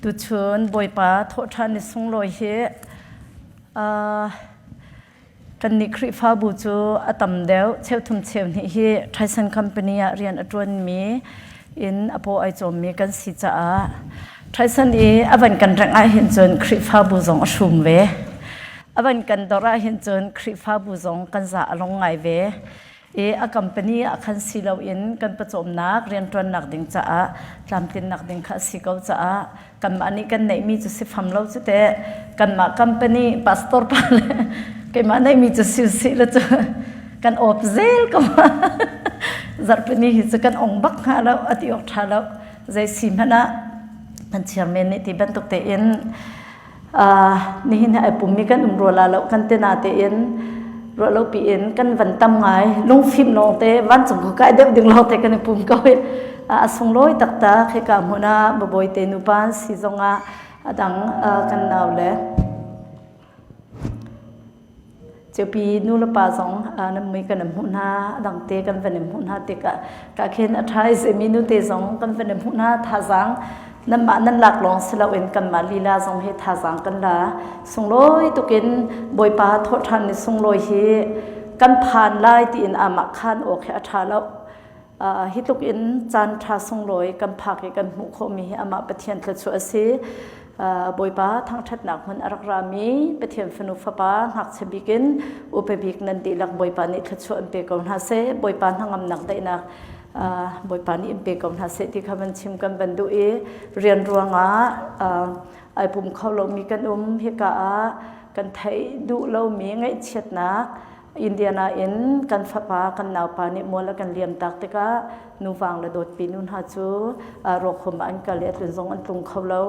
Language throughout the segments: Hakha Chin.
Tuchun Bawipa thawhṭhan ni sunglawi hi uh, kannih Khrihfabu cu a tam deuh cheuthum cheu hnih hi Tyson Company ah rian a ṭuanmi in a paw ai cawmmi kan si caah Tyson i a van kan rengh ahhin cun Khrihfabu zong a hrum ve. A van kan dor ahhin cun Khrihfabu zong kan za a long ngai ve. I a company ah khan si loin kan pawcawmnak rianṭuannak ding caah tlamtlinnak ding kha a si ko caah kanmah nih kan neihmi cu si fam lo cu teh kanmah company pastor pa le keimah neihmi cu si usih le cu kan awp zel ko zarhpini hi cu kan ong bak hnga lo a ti awk ṭha lo zei si hmanh ah kan chairman nih ti bantuk tein nihin hi ai pummi kan um rua la lo kan te na tein ruah lo piin kan van tam ngai lungfim lawng te vancung ko kai deuh ding lawng te kan i pum ko i a sunglawi taktak hika hmun ah babawi te nupa an si zongah a dang kan nau le Ceupi nu le pa zong nan mui kan in hmuh hna, a dang te kan van in hmuh hna tikah ka khin a ṭha i simi nu te zong kan van in hmuh hna thazaang nanmah nan lak lawng si loin kanmah lila zong hi thazaang kan la sunglawi tukin Bawipa thawhṭhan ni sunglawi hi kan phan lai tiin amah khan awk hi a ṭha lo. Hi tluk in caan ṭha sunglawi kan phak i kan hmuh khawhmi hi amah Pathian thluachuah a si. Bawipa thangṭhatnak hmun a rak rami Pathian fanu fapa ngakchia bik in upa bik nan dihlak Bawipa nih thluachuah in pe ko hna seh. Bawipa hnangamnak daihnak Bawipa nih in pe ko hna seh ti kha van chim kan van duh i rian ruangah ai pum kho lomi kan um hika ah kan theih duh lomi ngaihchiatnak Indiana in kan fapa kan naupa nih mual a kan liam tak tikah nuvang le dawtpi nu hna cu ruakhum ah an kal i a tlun zong an tlung kho lo.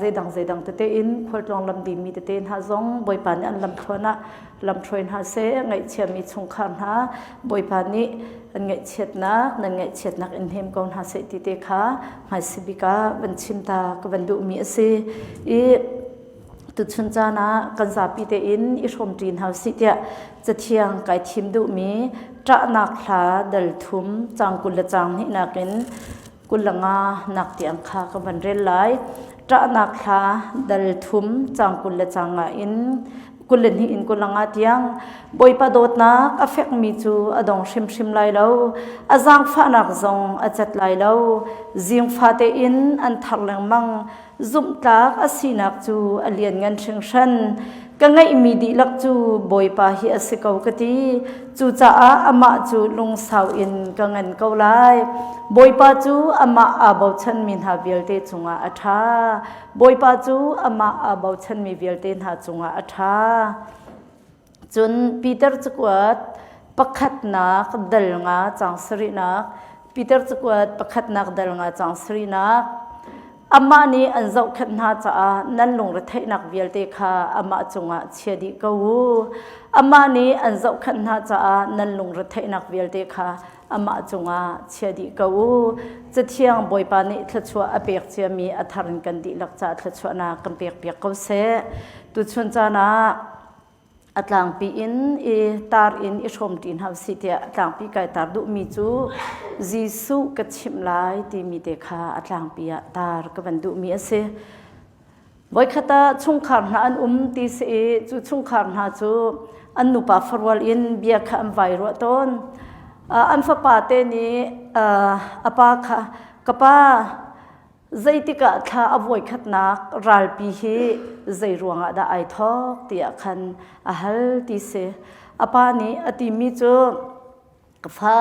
Zeidang zeidang tete in khualtlawng lam dimi tete hna zong Bawipa nih an lamthluan ah lamhruai hna seh ngaihchiami chungkhar hna Bawipa nih an ngaihchiatnak nan ngaihchiatnak in hnem ko hna seh ti te kha hmaisabik ah van chim ta ka van duhmi a si. I Tuchun caan ah kan zapi tein i hrawmṭi hna usih tiah Cathiang kai thim duhmi ṭahnak hla dal thum caang 20 le caang hnihnak in 25 nak tiang kha ka van rel lai. Ṭahnak hla dal thum caang 20 le caang nga in 22 in 25 tiang Bawipa dawtnak a fekmi cu a dong hrimhrim lai lo, a zaangfahnak zong a cat lai lo. Zingfa tein an thar lengmang, Zumhtlak a sinak cu a lianngan hringhran. Ka ngeihmi dihlak cu Bawipa hi a si ko ka ti. Cucaah amah cu lungsau in ka ngan ko lai. Bawipa cu amah aa bochanmi hna vialte cungah a ṭha. Bawipa cu amah aa bochanmi vialte hna cungah a ṭha. Cun Peter cakuat pakhatnak dal nga caang sarihnak Peter cakuat pakhatnak dal nga caang sarihnak amah nih an zohkhenh hna caah nan lungretheihnak vialte kha amah cungah chia dih ko u. Amah nih an zohkhenh hna caah nan lungretheihnak vialte kha amah cungah chia dih ko u. Cathiang Bawipa nih thluachuah a pek ciami a thar in kan dihlak caah thluachuahnak kan pekpiak ko seh. Tuchun caan ah a tlangpi in i tar in i hrawmṭi hna usih tiah a tlangpi kai tar duhmi cu Jesuh ka chimh lai timi te kha a tlangpi ah tar ka van duhmi a si. Voikhat ah chungkhar hna an um ti si i cu chungkhar hna cu an nupa farual in bia kha an vai ruah tawn. An fapa te nih a pa kha ka pa Zeitik ah thla a voikhatnak ralpi hi zei ruangah dah ai thawk tiah khan a hal ti si. A pa nih a timi cu ka fa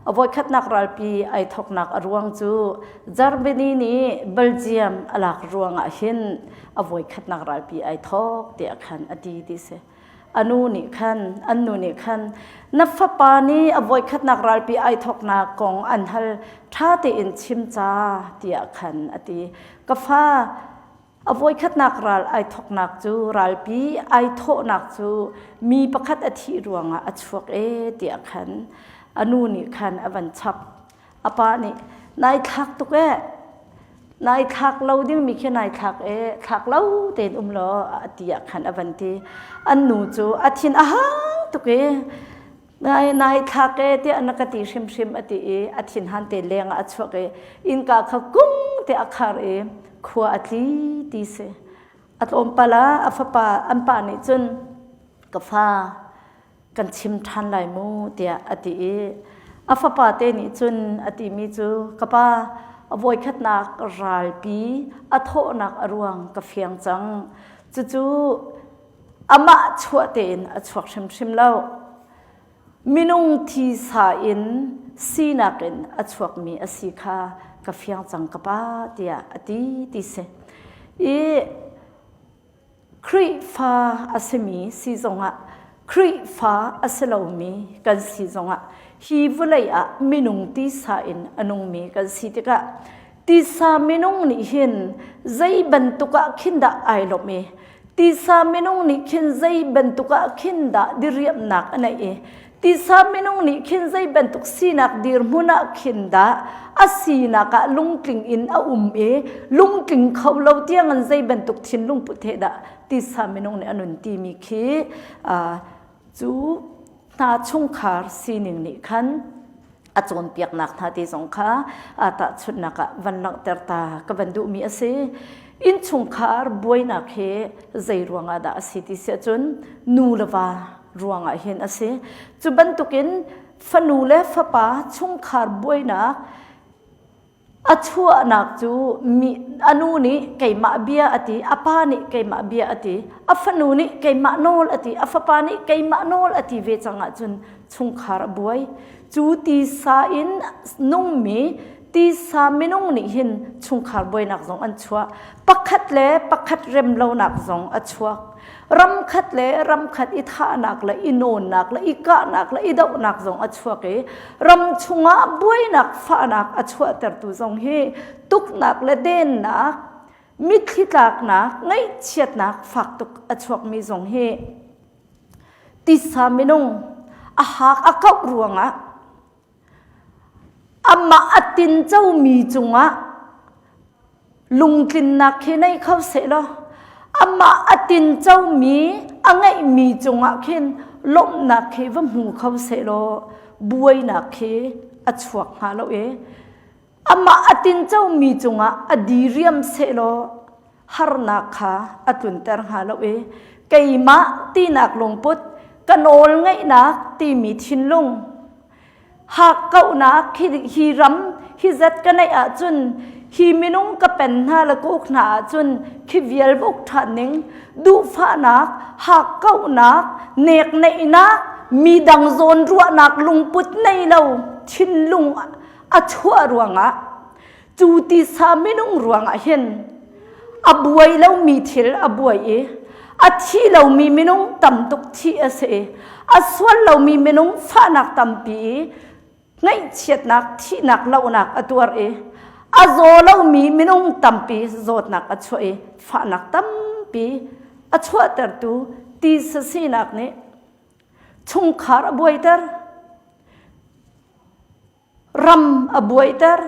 a voikhatnak ralpi ai thawknak a ruang cu Germany nih Belgium a lak ruangah hin a voikhatnak ralpi ai thawk tiah khan a ti ti si. A nu nih khan an nu nih khan na fapa nih a voikhatnak ralpi ai thawknak kong an hal ṭha tein chim ca tiah khan a ti. Ka fa a voikhatnak ral ai thawknak cu ralpi ai thawhnak cu mi pakhat a thih ruangah a chuak e tiah khan a nu nih khan a van chap. A pa nih nai thlak tuk ee nai thlak lo dingmi khi nai thlak ee thlak lo tein um law a ti ah khan a van ti. An nu cu a thin a hang tuk i nai nai thlak ee tiah na ka ti hrimhrim a ti i a thin han te leng ah a chuak i innka kha kung te a khar i. Khua a tli ti si. A tlawmpal ah a fapa an pa nih cun ka fa kan chim ṭhan lai mu tiah a ti i a fapa te nih cun a timi cu ka pa a voikhatnak ralpi a thawhnak a ruang ka fiang cang. Cucu amah chuah tein a chuak hrimhrim lo. Minung thisa in sinak in a chuakmi a si kha ka fiang cang ka pa tiah a ti ti si. I Khrihfa a simi si zongah Khrihfa a si lomi kan si zongah hi vawlei ah minung tisa in a nungmi kan si tikah tisa minung nih hin zei bantuk ah khin dah ai lawmh i tisa minung nih khin zei bantuk ah khin dah diriamnak a neih i tisa minung nih khin zei bantuk sinak dirhmun ah khin dah a sinak ah lungtling in a um i lungtling kho lo tiang in zei bantuk thinlung put he dah tisa minung nih a nun timi khi cu hna chungkhar sining nih khan a cawnpiaknak hna ti zong kha tahchunhnak ah van langhter ta ka van duhmi a si. Innchungkhar buainak hi zei ruangah dah a si ti si ahcun nu le va ruangah hin a si. Cu bantukin fanu le fapa chungkhar buainak a chuahnak cu mi a nu nih keimah bia a ti a pa nih keimah bia a ti a fanu nih keimah nawl a ti a fapa nih keimah nawl a ti ve cang ahcun chungkhar a buai cu tisa in nungmi tisa minung nih hin chungkhar buainak zong an chuah pakhat le pakhat rem lonak zong a chuak ramkhat le ramkhat i thahnak le i nawnnak le i kahnak le i dohnak zong a chuak i ram chungah buainak fahnak a chuahtertu zong hi tuknak le dennak mitthli tlaknak ngaihchiatnak fak tuk a chuakmi zong hi tisa minung a hak a kauh ruangah Amah a tincomi cungah lungtlinnak khi nei kho sehlaw amah a tincomi a ngeihmi cungah khin lawmhnak khi va hmu kho sehlaw buainak khi a chuak hnga lo i amah a tincomi cungah a diriam sehlaw harnak kha a tlunter hnga lo i keimah tinak lungput ka nawl ngeihnak timi thinlung hakkauhnak hi ram hi zat ka neih ahcun hi minung ka pen hna le ka uk hna ahcun khi vial va uk ṭhan ning duhfahnak hakkauhnak nekneihnak mi dang zawn ruahnak lungput nei lo thinlung a chuah ruangah cu tisa minung ruangah hin a buai lomi thil a buai i a thi lomi minung tam tuk thih a si i a sual lomi minung fahnak tampi i ngaihchiatnak thihnak lohnak a tuar i a zaw lomi minung tampi zawtnak a chuah i fahnak tampi a chuahtertu tisa sinak nih chungkhar a buaiter Ram a buaiter.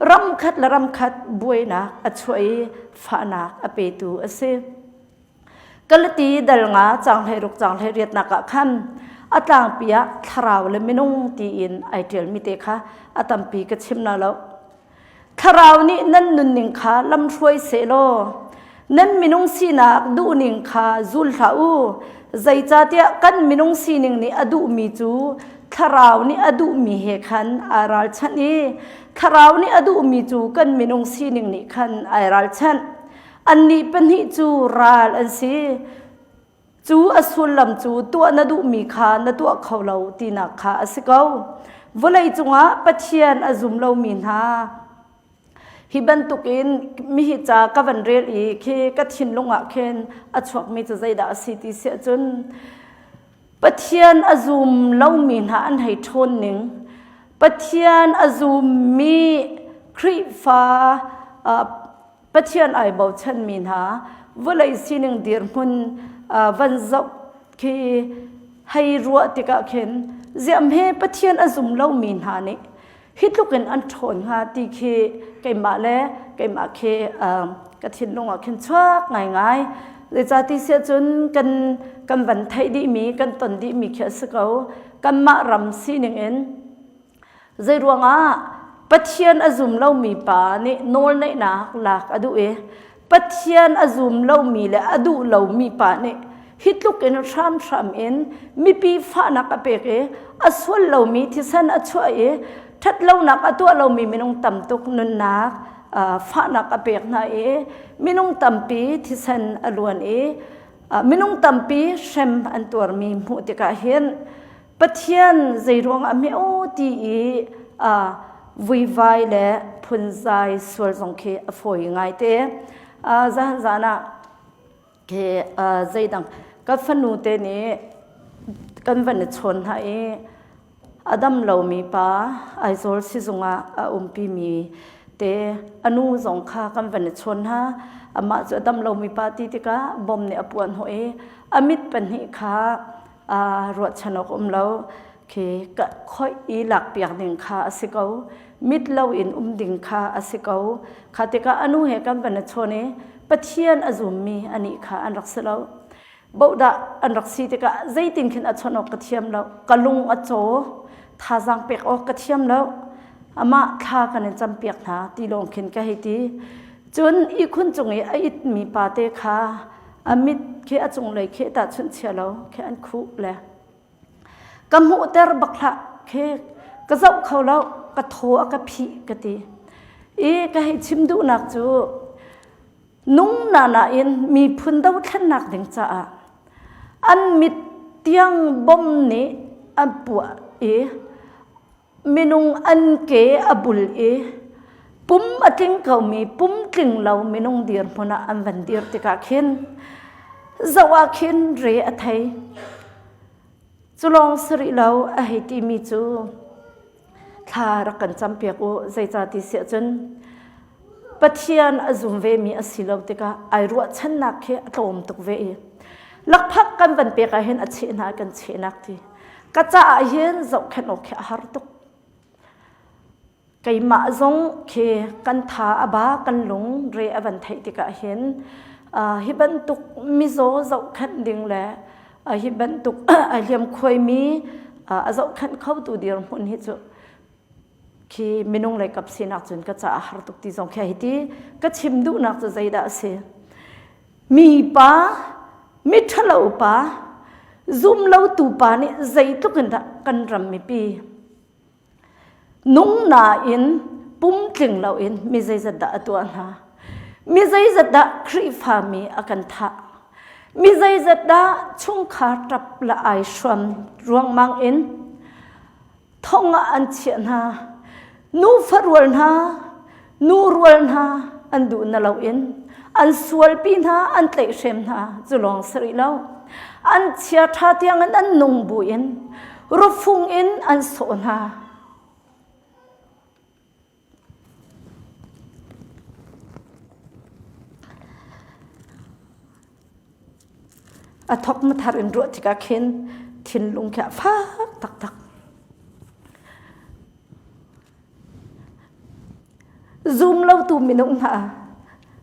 Ram khat le ram khat buainak a chuah i fahnak a petu a si. Galati dal nga caang 16 caang 18 nak ah khan a tlangpi ah thlarau le minung tiin ai ṭialmi te kha a tampi ka chim na lo. Thlarau nih nan nunning kha lamhruai sehlaw nan minung sinak duhning kha zul hlah u. Zeicahtiah kan minung sining nih a duhmi cu thlarau nih a duhmi he khan ai ralchanh i thlarau nih a duhmi cu kan minung sining nih khan ai ralchanh. Annih pahnih cu ral an si. Cu a sullam cu tuah na duhmi kha na tuah kho lo tinak kha a si ko. Vawlei cungah Pathian a zum lomi hna hi bantukin mihi ca ka van rel i khi ka thinlung ah khin a chuakmi cu zeidah a si ti si ahcun Pathian a zum lomi hna an hei ṭhawn ning Pathian a zummi Khrihfa Pathian ai bochanmi hna vawlei sining dirhmun van zoh khi hei ruah tikah khin ziamhe Pathian a zum lomi hna nih hi tluk in an ṭhawn hnga ti khi keimah le keimah khi ka thinlung ah khin chuak ngaingai zeicah ti si ahcun kan kan van theih dihmi kan ton dihmi khi a si ko kanmah ram sining in Zeiruangah? Pathian a zum lomi pa nih nawlneihnak lak a duh i Pathian a zum lomi le a duh lomi pa nih hi tluk in hramhram in mipi fahnak a pek i a sual lomi thisen a chuah i ṭhatlonak a tuah lomi minung tam tuk nunnak fahnak a pek hna i minung tampi thisen a luan i minung tampi hrem an tuarmi hmuh tikah hin Pathian zeiruang ah hme aw ti i vuivai le phunzai sual zong khi a fawi ngai te. Zan zan ah khi zeidang ka fanu te nih kan van i chawn hna i a dam lomi pa Aizawl sizung ah a umpi mi te a nu zong kha kan van i chawn hna. Amah cu a dam lomi pa ti tikah bom nih a puah hnawh i a mit pahnih kha ruahchan awk um lo khi ka khoih i lakpiak ding kha a si ko mit lo in um ding kha a si ko kha tikah anu he kan van i chawn i Pathian a zummi anih kha an rak si lo bohdah an rak si tikah zeitin khin a chawnh awk ka thiam lo ka lung a caw thazaang pek awk ka thiam lo amah thla kan in campiak hna ti lawng khin ka hei ti cun ihkhun cung i a itmi pa te kha a mit khi a cunglei khi tahchunh chia lo khi an khuh le ka hmuhter bak hlah khi ka zoh kho lo ka thaw a ka phih ka ti i ka hei chim duhnak cu nung nana in miphun dothlennak ding caah an mit tiang bom nih an puah i minung an ke a bul i pum a tling komi pum tling lo minung dirhmun ah an van dir tikah khin zoh ah khin re a thei cu lawng si rih lo a hei timi cu thla rak kan campiak u zeicah ti siah cun Pathian a zum vemi a si lo tikah ai ruahchannak khi a tlawm tuk ve i lakphak kan van pek ah hin a cheh hna kan chehnak ti ka caah hin zohkhenh awk khi a har tuk keimah zong khi kan tha a ba kan lung re a van theih tikah hin hi bantuk mizaw zohkhenh ding le hi bantuk a hliam khuaimi a zohkhenh khotu dirhmun hi cu khi minung lei kap sinak cun ka caah har tuk ti zong khi hi ti ka chim duhnak cu zeidah a si mi pa mi ṭhalo pa zum lotu pa nih zeitluk in dah kan ram mipi nung nain pum tling loin mi zeizat dah a tuah hna mi zeizat dah Khrihfa mi a kan thah mi zeizat dah chungkhar ṭap le ai hruam ruangmang in thong ah an chiah hna nufa rual hna nu rual hna an duh na loin an sualpi hna an tlaihhrem hna cu lawng si rih lo an chia ṭha tiang in an nung buin rufung in an sawh hna A thok mathar in ruah tikah khin thinlung khi a fak taktak. Zum lotu minung hna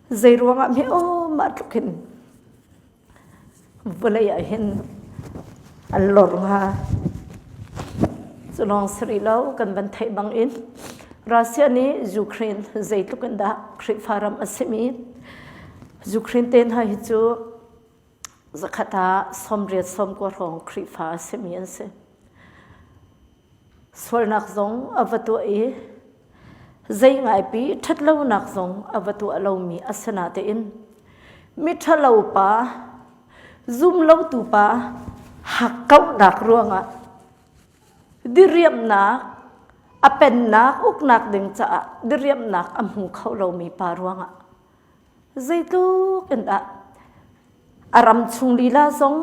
zei ruangah hme aw mah tluk hin Vawlei ah hin an lor hnga. Cu lawng si rih lo kan van theih bang in Russia nih Ukraine zeitluk in dah Khrihfa ram a simi Ukraine te hna hi cu zakhat ah sawmriat sawmkua hrawng Khrihfa a simi an si. Sualnak zong a va tuah i zei ngaipi ṭhatlonak zong a va tuah lomi a si natein miṭhalo pa zumlotu pa hakkauhnak ruangah diriamhnak a pennak uknak ding caah diriamhnak a hmu kho lomi pa ruangah Zeitluk in dah a ram chung lila zong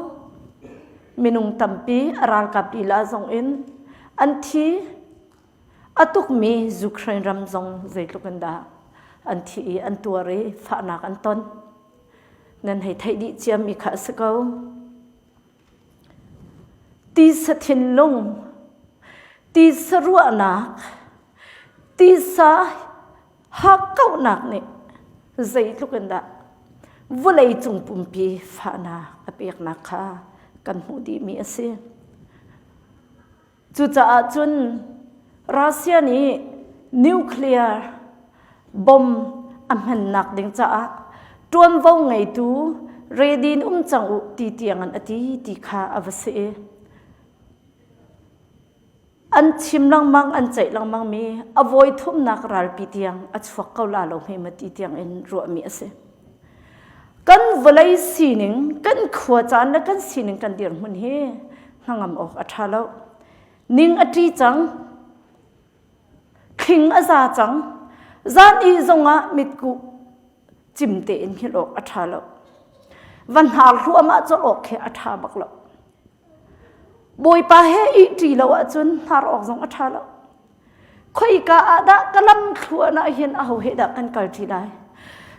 minung tampi a ralkap lila zong in an thi a tukmi Ukraine ram zong zeitluk in dah an thi i an tuar i fahnak an ton nan hei theih dih ciami kha a si ko tisa thinlung tisa ruahnak tisa Hakkauhnak nih zeitluk in dah vawleicung pumpi fahnak a peknak kha kan hmuh dihmi a si. Cucaah cun Russia nih Nuclear bomb a hmannak ding caah ṭuanvo ngeitu ready in um cang u ti tiangin a ti ti kha a va si i an chim lengmang an ceih lengmang mi a vawi thumnak ralpi tiang a chuak ko la lo hme ma ti tiang in ruahmi a si. Kan vawlei sining, kan khua caan le kan sining kan dirhmun hi hnangam awk a ṭha lo. Ning a ṭi cang, thling a za cang, zan ih zongah mitkuh cim tein hngilh awk a ṭha lo. Van hnar hluahmah colh awk khi a ṭha bak lo. Bawipa he ihṭi lo ahcun hnar awk zong a ṭha lo. Khoika ah dah ka lam thluan ah hin aho he dah kan kal ṭi lai?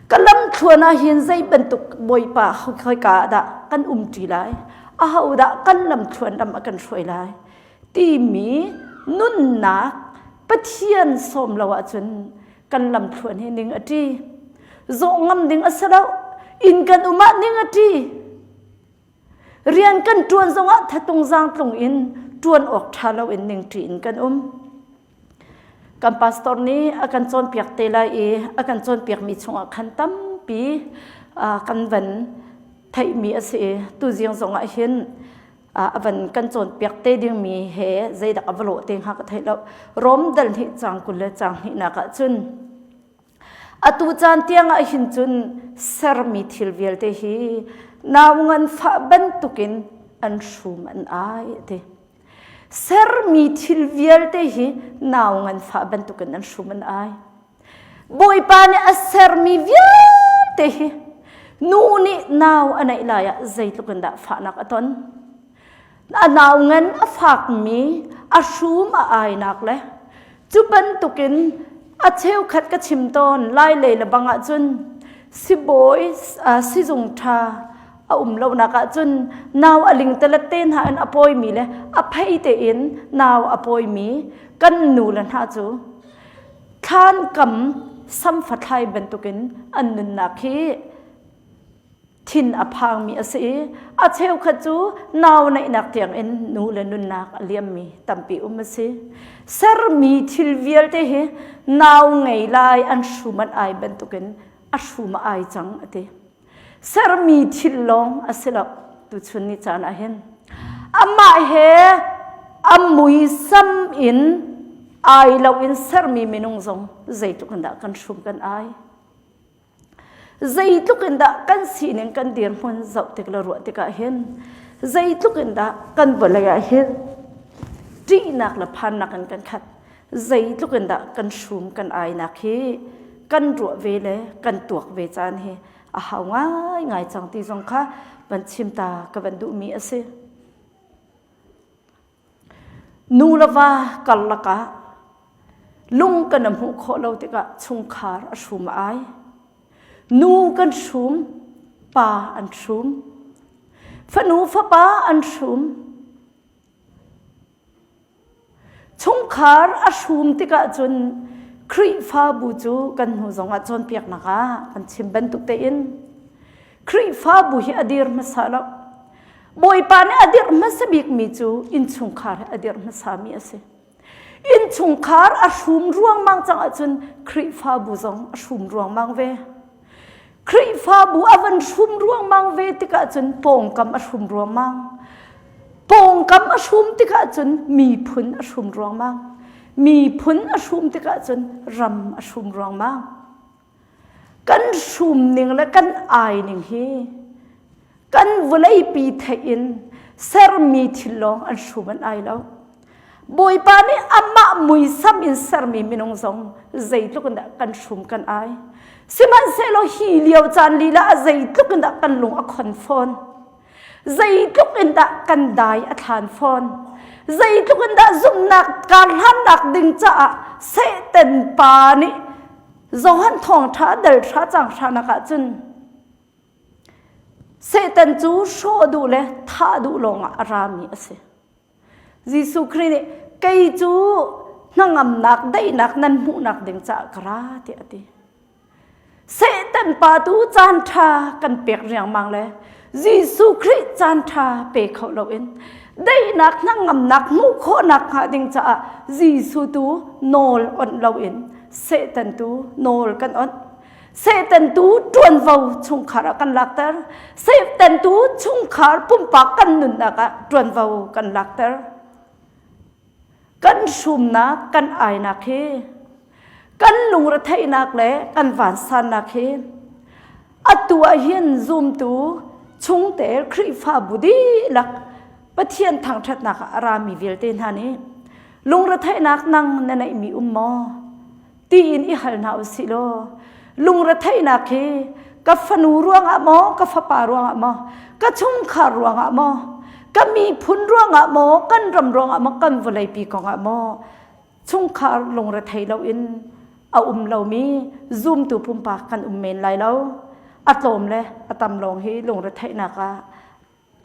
Ka lam thluan ah hin zei bantuk Bawipa khoika ah dah kan um ṭi lai? Aho dah kan lam thluan lam a kan hruai lai? Timi nunnak Pathian sawm lo ahcun kan lam thluan hi ning a ṭi. Zawh ngam ding a si lo. Inn kan um ah ning a ṭi. Rian kan ṭuan zongah thatung zaangtlung in ṭuan awk ṭha loin ningṭi in kan um. Kan pastor nih a kan cawnpiak te lai i a kan cawnpiakmi chungah khan tampi kan van theihmi a si i tuzing zongah hin a van kan cawnpiak te dingmi he zeidak a va lawh te hnga ka thei lo. Rom dal hnih caang 20 le caang hnihnak ah cun Atu caan tiang ah hin cun sermi thil vialte hi nau nganfah bantukin an hrum an ai a ti. Sermi thil vialte hi nau nganfah bantukin an hrum an ai. Bawipa nih a sermi vialte hi nu nih nau a neih lai ah zeitluk in dah fahnak a ton. A nau ngan a fakmi a hrum a ainak le cu bantukin a cheukhat ka chim tawn lai lei le bang ahcun sibawi sizung ṭha a um lonak ahcun nau a lingtalet te hna in a pawimi le a phei tein nau a pawimi kan nu le hna cu thlan kam samfa thlai bantukin an nunnak hi thin a phangmi a si i a cheukhat cu nau neihnak tiangin nu le nunnak a liammi tampi um a si. Sermi thil vialte hi nau ngei lai an hrum an ai bantukin a hrum a ai cang a ti. Sermi thil lawng a si lo tuchun ni caan ah hin. Amah he a muisam in ai loin sermi minung zong zeitluk in dah kan hrum kan ai. Zeitluk in dah kan sining kan dirhmun zoh tik le ruah tikah hin zeitluk in dah kan vawlei ah hin ṭihnak le phannak in kan khat zeitluk in dah kan hrum kan ainak hi kan ruah ve le kan tuak ve caan hi a hau ngaingai cang ti zong kha van chim ta ka van duhmi a si. Nu le va karlak ah lung kan hmuh khawh lo tikah chungkhar a hrum ai. Nu kan hrum, pa an hrum. Fanu fapa an hrum. Chungkhar a hrum tikah cun Khrihfabu cu kan hnu zongah cawnpiaknak ah kan chim bantuk tein Khrihfabu hi a dir hmasa lo. Bawipa nih a dirh hmasa bikmi cu innchungkhar hi a dirh hmasami a si. Innchungkhar a hrum ruangmang cang ahcun Khrihfabu zong a hrum ruangmang ve. Khrihfabu a van hrum ruangmang ve tikah cun pawngkam a hrum ruangmang. Pawngkam a hrum tikah cun miphun a hrum ruangmang. Miphun a hrum tikah cun ram a hrum ruangmang. Kan hrum ning le kan ai ning hi kan vawleipi theih in sermi thil lawng an hrum an ai lo. Bawipa nih amah muisam in sermi minung zong zeitluk in dah kan hrum kan ai. Sihmanhsehlaw hi lio caan lila ah zeitluk in dah kan lung a khon fawn. Zeitluk in dah kan dai a thlan fawn. Zeitluk in dah zumhnak karhlannak ding caah Satan pa nih Johan thawngṭha dal hra cang hranak ah cun Satan cu hrawh duh le thah duh lawngah a rami a si. Jesuh Khrih nih kei cu hnangamnak daihnak nan hmuhnak ding caah ka ra tiah a ti. Satan pa tu caan ṭha kan pek riangmang le Jesuh Khrih caan ṭha pe kho loin daihnak hnangamnak hmuh khawhnak hnga ding caah Jesuh tu nawl onh loin. Satan tu nawl kan onh. Satan tu ṭuanvo chungkhar ah kan lakter. Satan tu chungkhar pumpak kan nunnak ah ṭuanvo kan lakter. Kan hrumnak, kan ainak hi kan lungretheihnak le kan vansannak hi atu ah hin zumtu chungtel Khrihfabu dihlak Pathian thangṭhatnak ah a rami vialte hna nih lungretheihnak nang na neihmi um maw tiin i hal hna usih law lungretheihnak hi ka fanu ruangah maw ka fapa ruangah maw ka chungkhar ruangah maw ka miphun ruangah maw kan ram ruangah maw kan vawleipi kongah maw chungkhar lungrethei loin a um lomi zumtu pumpak kan um men lai lo a tlawm le a tam lawng hi lungretheihnak ah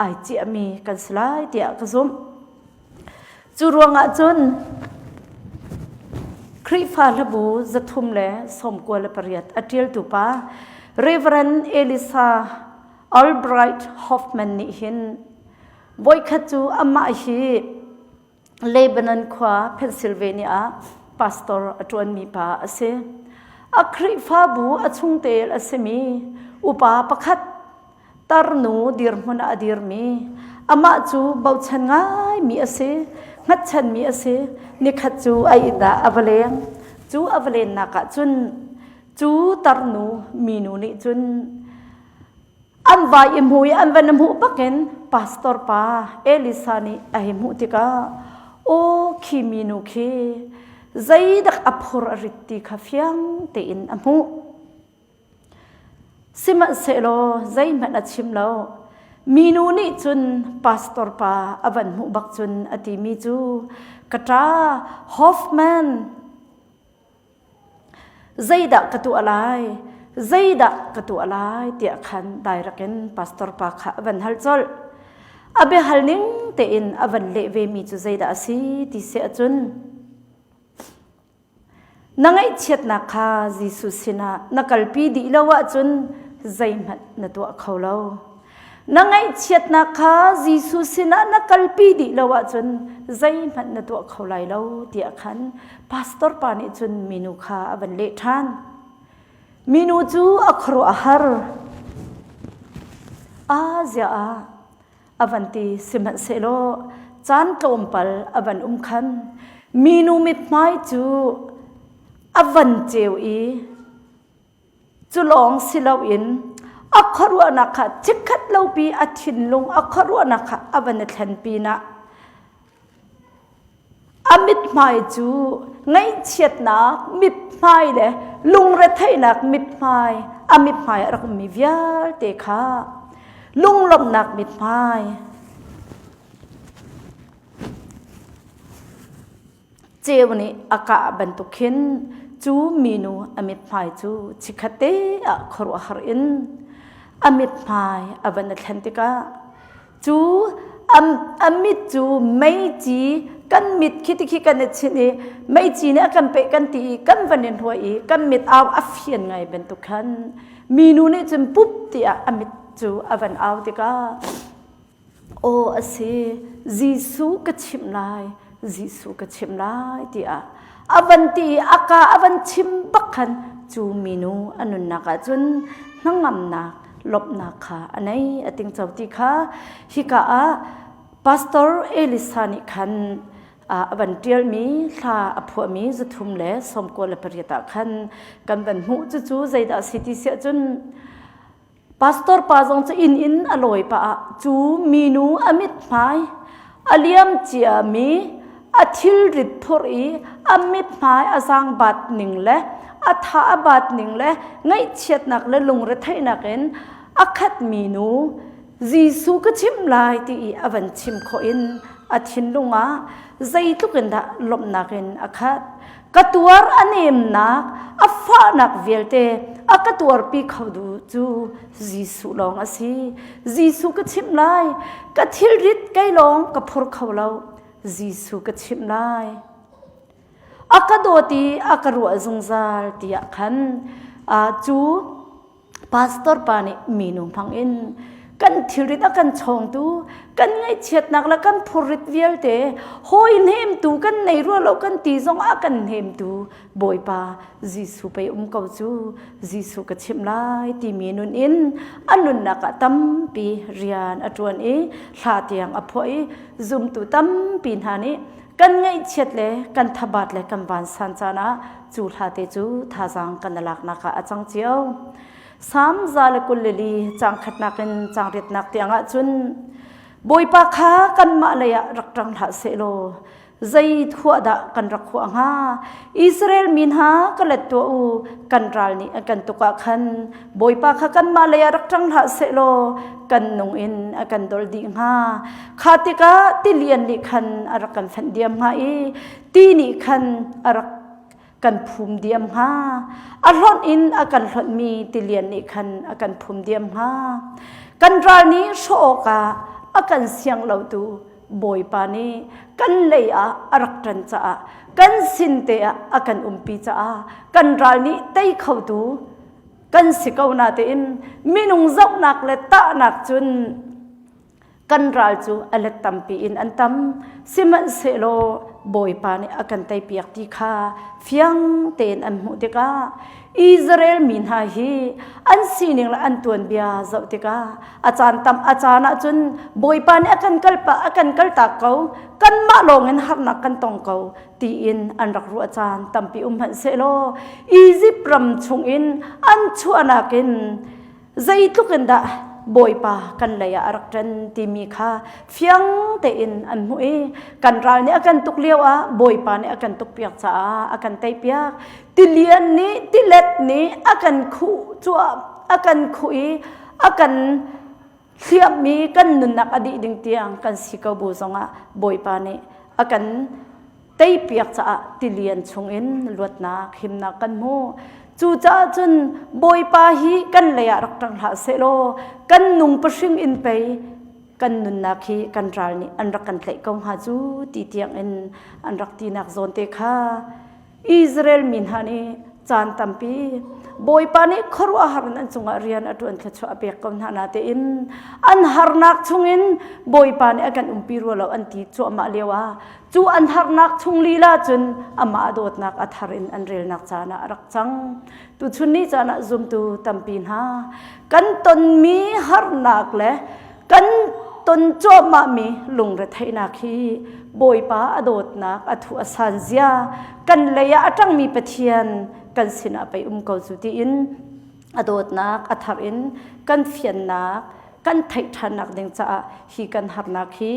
ai ciahmi kan si lai tiah ka zumh. Cu ruangah cun Khrihfa hlabu 398 a ṭialtu pa Reverend Elisa Albright Hoffman nih hin voikhat cu amah hi Lebanon khua Pennsylvania ah pastor a ṭuanmi pa a si. A Khrihfabu a chungtel a simi upa pakhat tarnu dirhmun ah a dirmi amah cu bochan ngaimi a si, hngatchanmi a si. Nikhat cu a inn ah a va leng. Cu a va lennak ah cun cu tarnu minu nih cun An vai i hmu i an van i hmuh bakin pastor pa Elisa nih a hei hmuh tikah aw khi minu khi zeidak a phur a rit ti kha fiang tein a hmuh. Sihmanhsehlaw zeihmanh a chim lo. Minu nih cun pastor pa a van hmuh bak cun a timi cu ka ṭa Hoffman Zeidah ka tuah lai? Zeidah ka tuah lai? tiah khan dairek in pastor pa kha a van hal colh. A biahal ning tein a van leh vemi cu zeidah a si ti si ahcun na ngaihchiatnak kha Jesuh sinah na kalpi dih lo ahcun zeihmanh na tuah kho lo. Na ngaihchiatnak kha Jesuh sinah na kalpi dih lo ahcun zeihmanh na tuah kho lai lo tiah khan pastor pa nih cun minu kha a van leh ṭhan. Minu cu a khuaruah a har. A zia ah a van ti sihmanhsehlaw caan tlawmpal a van um khan minu mithmai cu a van ceu i Cu lawng si loin a khuaruahnak kha chikkhat lopi a thinlung a khuaruahnak kha a van i thlen pinah a mithmai cu ngaihchiatnak mithmai le lungretheihnak mithmai a mithmai a rak ummi vialte kha lunglawmhnak mithmai Ceu nih a kah bantuk khin cu minu a mithmai cu chikkhatte ah khuaruahhar in a mithmai a van i thlen tikah cu a mit cu meici kan mit khi ti khi kan i chinh i meici nih a kan peh kan ti i kan van in hruai i kan mit au a fian ngai bantuk khan minu nih cun pup tiah a mit cu a van au tikah Aw a si, Jesuh ka chimh lai, Jesuh ka chimh lai tiah a van ti i a ka a van chim bak khan cu minu a nunnak ah cun hnangamnak lawmhnak kha a nei a tingco ti kha hika ah Pastor Elisa nih khan a van ṭialmi hla a phuahmi 398 ah khan kan van hmuh cucu zeidah a si ti siah cun Pastor pa zong cu inn in a lawi pah ah cu minu a mithmai a liam ciami a thilrit phurh i a mithmai a zaangbat ning le a tha a bat ning le ngaihchiatnak le lungretheihnak in a khatmi nu Jesuh ka chimh lai ti i a van chim khawh in a thinlung ah zeitluk in dah lawmhnak in a khat. Ka tuar a nemnak, a fahnak vialte a ka tuarpi kho du cu Jesuh lawng a si. Jesuh ka chimh lai. Ka thilrit kei lawng ka phur kho lo. Jesuh ka chimh lai. A ka dawt i a ka ruah zungzal tiah khan cu pastor pa nih minu hmang in. Kan thilrit a kan chawngtu, kan ngaihchiatnak le kan phurrit vialte hawi hnemtu kan nei rua lo kan ti zong ah kan hnemtu Bawipa Jesuh pei um ko cu Jesuh ka chimh lai timi nun in a nunnak ah tampi rian a ṭuan i hla tiang a phuah i zumtu tampi hna nih kan ngaihchiat le kan thabat le kan vansan caan ah cu hla te cu thazaang kan laknak ah a cang cio. Salm 124 caang khatnak in caang riatnak tiang ah cun Bawipa kha kanmah lei ah rak ṭang hlah sehlaw zei thuah dah kan rak huah hnga? Israel mi hna ka let tuah u, kan ral nih an kan tuk ah khan Bawipa kha kanmah lei ah rak ṭang hlah sehlaw kan nung in a kan dol dih hnga. Kha tikah tilian nih khan a rak kan fenh diam hnga i ti nih khan a rak kan phum diam hnga. A hlonh in a kan hlonhmi tilian nih khan a kan phum diam hnga. Kan ral nih hrawh awkah a kan siang lotu Bawipa nih kan lei ah a rak ṭan caah kan sin te ah a kan umpi caah kan ral nih tei khotu kan si ko natein minung zohnak le tahnak cun kan ral cu a let tampi in an tam. Sihmanhsehlaw Bawipa nih a kan teipiak ti kha fiang tein an hmuh tikah Israel mi hna hi an sining le an tuanbia zoh tikah a caan tam a caan ahcun Bawipa nih a kan kalpa a kan kaltak ko kanmah lawng in harnak kan tong ko tiin an rak ruah caan tampi um hmanh sehlaw Izipt ram chungin an chuahnak in zeitluk in dah Bawipa kan lei ah a rak ṭan timi kha fiang tein an hmuh i kan ral nih a kan tuk lio ah Bawipa nih a kan tukpiak caah a kan teipiak. Tilian nih tilet nih a kan khuh cuah a kan khuh i a kan hliammi kan nunnak a dih ding tiang kan si ko bu zongah Bawipa nih a kan teipiak caah tilian chungin luatnak himnak kan hmu. Cucaah cun Bawipa hi kan lei ah rak ṭang hlah sehlaw kan nung pahring in pei kan nunnak hi kan ral nih an rak kan tlaih ko hnga cu ti tiang in an rak tinak zawn te kha Israel mi hna nih caan tampi Bawipa nih khuaruahhar in an cungah rian a ṭuan thluachuah a pek ko hna natein an harnak chungin Bawipa nih a kan umpi rua lo an ti cuahmah lio ah cu an harnak chung lila cun amah a dawtnak a thar in an relnak caan ah a rak cang. Tuchun ni caan ah zumtu tampi hna kan tonmi harnak le kan ton cuahmahmi lungretheihnak hi Bawipa a dawtnak a thu a san zia kan lei ah a ṭangmi Pathian kan sinah pei um ko cu tiin a dawtnak a thar in kan fiannak kan theih ṭhannak ding caah hi kan harnak hi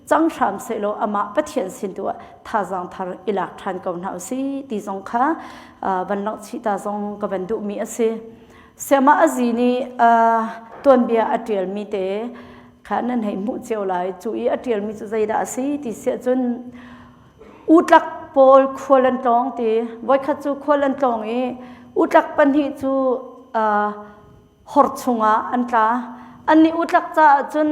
cang hram sehlaw amah Pathian sin tu ah thazaang thar i lak ṭhan ko hna usih ti zong kha van langhchih ta zong ka van duhmi a si. Siamah Azi nih tuanbia a ṭialmi te kha nan hei hmuh cio lai. Cu i a ṭialmi cu zeidah a si ti siah cun utlak pawl khual an tlawng ti. Voikhat cu khual an tlawng i utlak pahnih cu hor chungah an tla. Annih utlak caah cun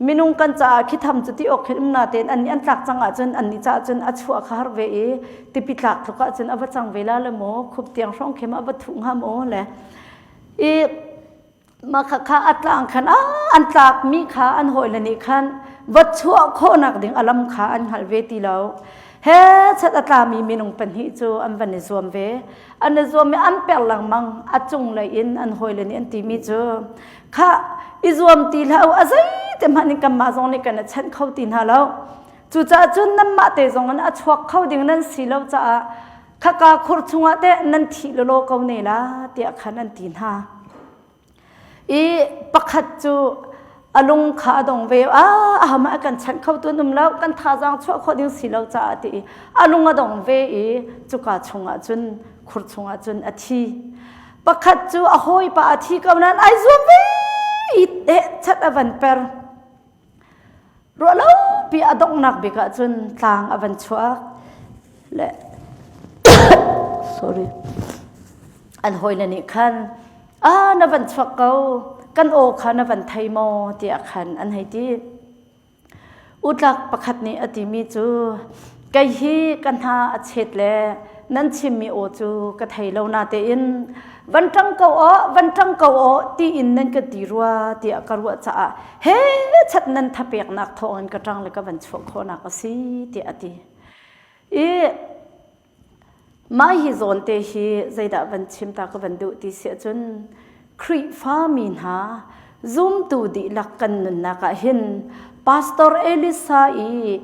minung kan caah khi tham cu ti awk khin um natein annih an tlak cang ahcun annih caah cun a chuah kha har ve i tipi tlak tluk ahcun a va cang ve la le maw khup tiang hrawng khem a va thuh hnga maw le i mah kha kha a tlang khan a an tlak mi kha an hawile nih khan va chuah khawhnak ding a lam kha an hngal ve ti lo he chat a tlami minung pahnih cu an van i zuam ve an i zuam i an per lengmang a cunglei in an hawile nih an timi cu Khah, i zuam ti hlah u, a zeite hmanh in kanmah zong nih kan i chanh kho ti hna lo. Cucaah cun nanmah te zong in a chuak kho ding nan si lo caah khaka khur chungah teh nan thih lawlaw ko ne la tiah khan an ti hna. I pakhat cu a lung kha a dong ve a ahama a kan chanh kho tu an um lo kan thazaang chuah khawh ding si lo caah ti i a lung a dong ve i cuka chungah cun khur chungah cun a thi. Pakhat cu a hawipa a thi ko nain ai zuam ve i chat a van per. Ruahlopi a donghnak bik ah cun tlang a van chuak. Le sorry. An hawile nih khan ah na van chuak ko kan aw kha na van thei maw tiah khan an hei ti. Utlak pakhat nih a timi cu kei hi ka hna a chet le nan chimmi aw cu ka thei lo na tein van ṭang ko aw van ṭang ko aw tiin nan ka ti rua tiah ka ruah caah he chat nan thapeknak thawngin ka ṭang le ka van chuah khawhnak a si tiah a ti. I mah hi zawn te hi zeidah van chim ta ka van duh ti si ahcun Khrihfa mi hna zumtu dihlak kan nunnak ah hin Pastor Elisa i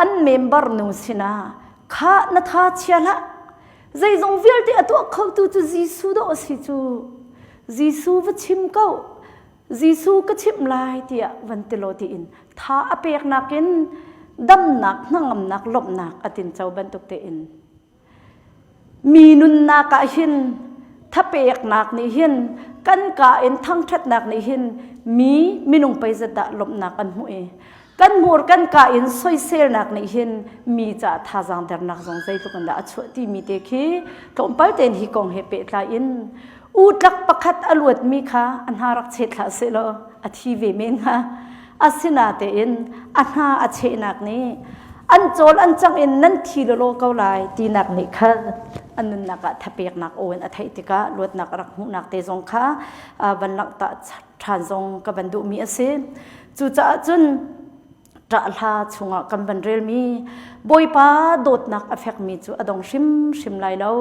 an member nu sinah khah na tha chia hlah zeizong vialte a tuah khotu cu Jesuh dawh a si cu Jesuh va chim ko Jesuh ka chimh lai tiah van ti law tiin tha a peknak in damnak hnangamnak lawmhnak a tinco bantuk tein mi nunnak ah hin thapeknak nih hin kan ka in thangṭhatnak nih hin mi minung pei zat dah lawmhnak an hmuh i kan hmur kan ka in soiselnak nih hin mi caah thazaang dernak zong zeitluk in dah a chuah timi te khi tlawmpal tein hi kong he pehtlai in utlak pakhat a luatmi kha a hna rak chet hlah sehlaw a thi ve men hnga. Asinatein a hna a chehnak nih an cawl an cang in nan thi lawlaw ko lai tinak nih khan an nunnak ah thapeknak aw in a theih tikah luatnak a rak hmuhnak te zong kha van langhter ṭhan zong ka van duhmi a si. Cucaah cun ṭahhla chungah kan van relmi Bawipa dawtnak a fekmi cu a dong hrimhrim lai lo.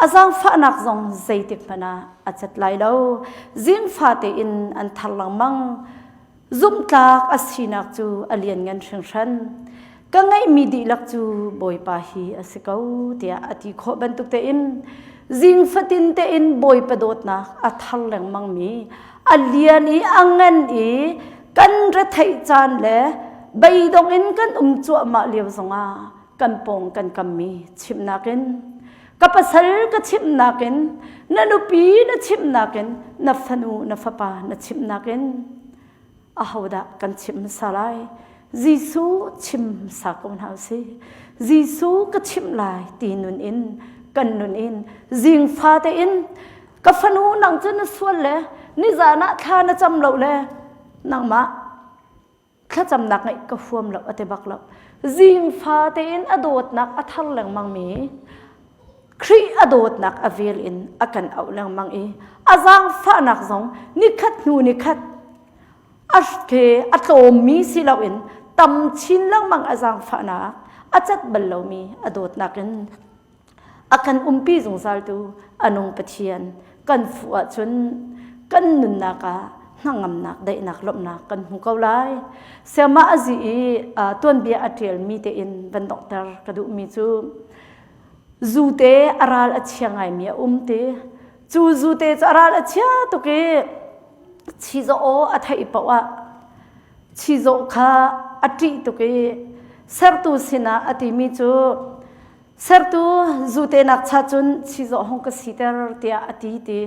A zaangfahnak zong zeitik hmanh ah a cat lai lo. Zingfa tein an thar lengmang. Zumhtlak a sinak cu a lianngan hringhran. Ka ngeihmi dihlak cu Bawipa hi a si ko tiah a ti khawh bantuk tein zing fatin tein Bawipa dawtnak a thar lengmangmi a lian i a ngan i kan retheih caan le beidong in kan um cuahmah lio zongah kan pawng kan kammi chimhnak in ka pasal ka chimhnak in na nupi na chimhnak in na fanu na fapa na chimhnak in ahodah kan chimh hmasa lai Jesuh chim hmasa ko hna usih Jesuh ka chimh lai ti nun in kan nun in zingfa tein ka fanu nang cu na sual le nizan ah thla na cam lo le nangmah thlacamnak ngeih ka huam lo a ti bak lo zingfa tein a dawtnak a thar lengmang mi Khrih a dawtnak a vel in a kan auh lengmang i a zaangfahnak zong nikhat hnu nikhat a ke a tlawmmi si loin tam chin lengmang a zaangfahnak a cat bal lomi a dawtnak in a kan umpi zungzaltu a nung Pathian kan fuh ahcun kan nunnak ah hnangamnak daihnak lawmhnak kan hmu ko lai. Siamah a zi i tuanbia a ṭialmi tein van donghter ka duhmi cu zute a ral a chia ngaimi a um ti. Cu zute cu a ral a chia tuk i chizawh aw a theih paoh ah chizawh kha a ṭih tuk i sertu sinah a timi cu Sertu zute nak cha cun chizawh hong ka siter tiah a ti ti.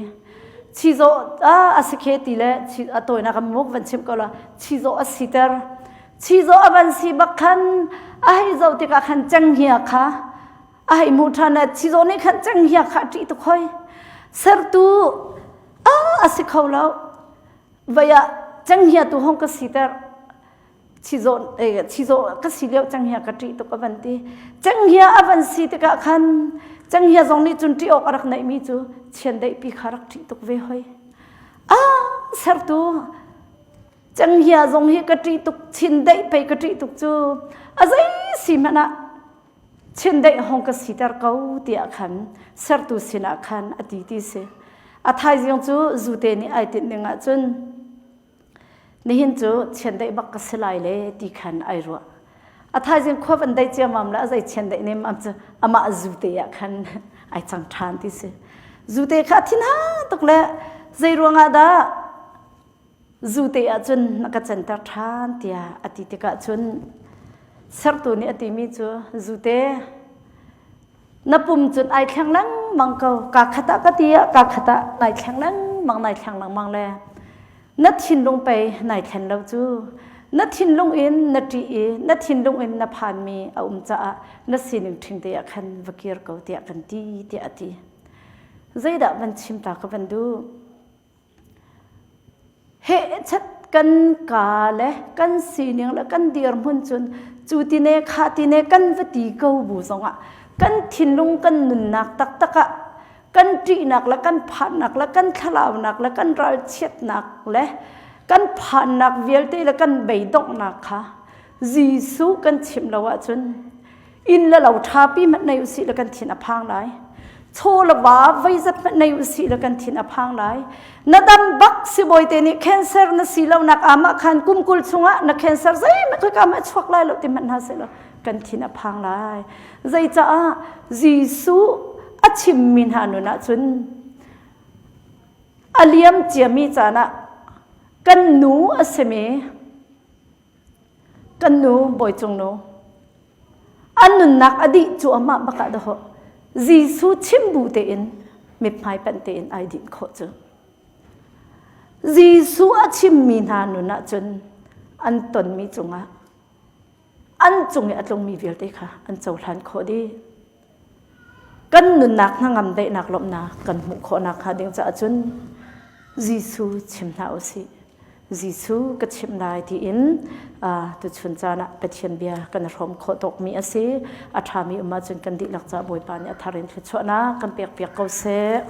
Chizawh a si khe ti le a tawinak a muk van chim ko la chizawh a siter. Chizawh a van si bak khan a hei zoh tikah khan cenghngia kha a hei hmuh ṭhan le chizawh nih khan cenghngia kha a ṭih tuk hoi. Sertu a a si kho lo. Vai ah cenghngia tu hong ka siter. Chizawh chizawh ka si lio cenghngia ka ṭih tuk a van ti. Cenghngia a van si tikah khan cenghngia zong nih cun ṭih awk a rak neihmi cu chiandeihpi kha rak ṭih tuk ve hoi. Ah sertu cenghngia zong hi ka ṭih tuk chindeih pei ka ṭih tuk cu a zei si hmanh ah chindeih hong ka siter ko tiah khan sertu sinah khan a ti ti si. A thaizing cu zute nih ai tinh ding ahcun Nihin cu chiandeih bak ka si lai le ti khan ai ruah. A thaizing khua van dei ciammam le a zei chiandeih nemmam cu amah zute ah khan ai cang ṭhan ti si. Zute kha a thin ha tuk le zei ruangah dah zute ah cun na ka canter ṭhan tiah a ti tikah cun sertu nih a timi cu zute na pum cun ai thleng lengmang ko kaa khat ah ka ti ah kaa khat ah nai thleng lengmang nai thleng lengmang le na thinlung pei nai thlen lo cu na thinlung in na ṭih i na thinlung in na phanmi a um caah na sining ṭhing te ah khan va kir ko tiah kan ti tiah a ti zeidah van chim ta ka van duh Hehchat kan ka le kan sining le kan dirhmun cun cu ti ne kha ti ne kan va ti ko bu zongah. Kan thinlung kan nunnak taktak ah kan ṭihnak le kan phannak le kan thlalaunak le kan ralchiatnak le kan phannak vialte le kan beidonghnak kha Jesuh kan chimh lo ahcun inn le lo ṭhapi hmanh nei usih le kan thin a phang lai. Chaw le va veizat hmanh nei usih le kan thin a phang lai. Na dam bak sibawi te nih cancer na si lo nak amah khan kum 20 chungah na cancer zeihmanh khoi ka mah chuak lai lo ti hmanh hna seh law kan thin a phang lai. Zeicaah Jesuh a chimmi hna nun ahcun a liam ciami caan ah kan nu a simi kan nu bawicung nu an nunnak a dih cuahmah bak ah dahawh Jesuh chim bu tein mithmai panh tein ai dinh khawh cu Jesuh a chimmi hna nun ahcun an tonmi cungah an cung i a tlungmi vialte kha an cohlan khawh dih. Kan nunnak hnangam daihnak lawmhnak kan hmuh khawhnak hnga ding caah cun Jesuh chim hna u sih. Jesuh ka chimh lai tiin tuchun caan ah Pathian bia kan hrawm khawh tawkmi a si. A ṭhami um ahcun kan dihlak caah Bawipa nih a thar in thluachuahnak kan pekpiak ko seh.